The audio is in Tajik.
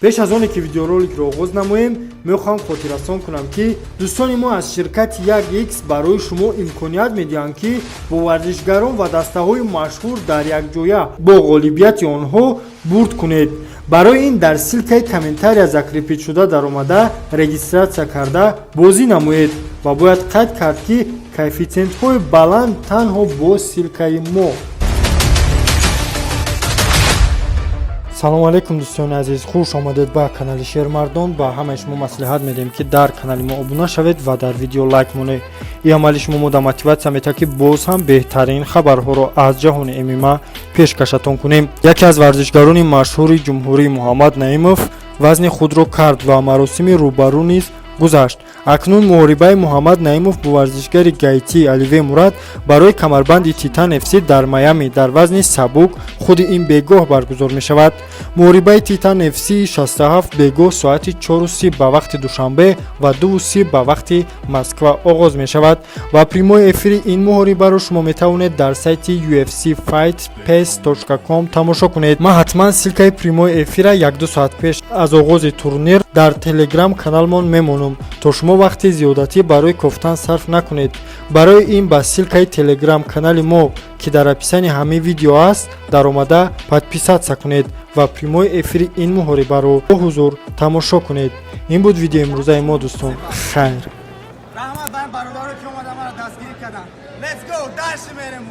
Пеш аз оне ки видеороликро оғоз намоем, мехоҳам хотиррасон кунам, ки дӯстони мо аз ширкати 1X барои шумо имконият медиҳанд, ки бо варзишгарон ва дастаҳои машҳур дар якҷоя бо ғолибияти онҳо бурд кунед. Барои ин дар ссылкаи комментария закрепить шуда даромада, регистрация карда, бозӣ намоед. Ва бояд қайд кард, ки коэффитсиентҳои баланд танҳо бо ссылкаи мо. Салому алейкум, дӯстони азиз, хуш омадед ба канали Шермардон. Ба ҳамаи шумо маслиҳат медиҳем, ки дар канали мо обуна шавед ва дар видео лайк монед. Ин амали шумо мода мотиватсия метиҳад, ки боз ҳам беҳтарин хабарҳоро аз ҷаҳони ММА пешкашатон кунем. Яке аз варзишгарони машҳури ҷумҳурӣ, Муҳаммад Наимов, вазни худро кард ва маросими рӯбарӯ низ гузашт. Акнун муҳорибаи Муҳаммад Наимов бо варзишгари гаитӣ Оливе Мурад барои камарбанди Титан FC дар Майами дар вазни сабук худи ин бегоҳ баргузор мешавад. Муҳорибаи Титан FC 67 бегоҳ соати 4:30 ба вақти Душанбе ва 2:30 ба вақти Москва оғоз мешавад ва прямой эфири ин муҳорибаро шумо метавонед дар сайти ufcfightpass.com тамошо кунед. Ман ҳатман ссылкаи прямой эфира 1-ду соат пеш аз оғози турнир дар Телеграм каналмон мемонам, то шумо вақти зиёдатӣ барои кофтан сарф накунед. Барои ин ба ссылкаи Телеграм канали мо, ки дар описании ҳамин видео аст, даромада, подписаться кунед ва прямой эфири ин муҳорибаро бо ҳузур тамошо кунед. Ин буд видеои имрӯзаи мо, дӯстон, хайр. Раҳмат ба ин бародаро, ки омада, маро дастгирӣ карданд. Let's go, дальше мерем.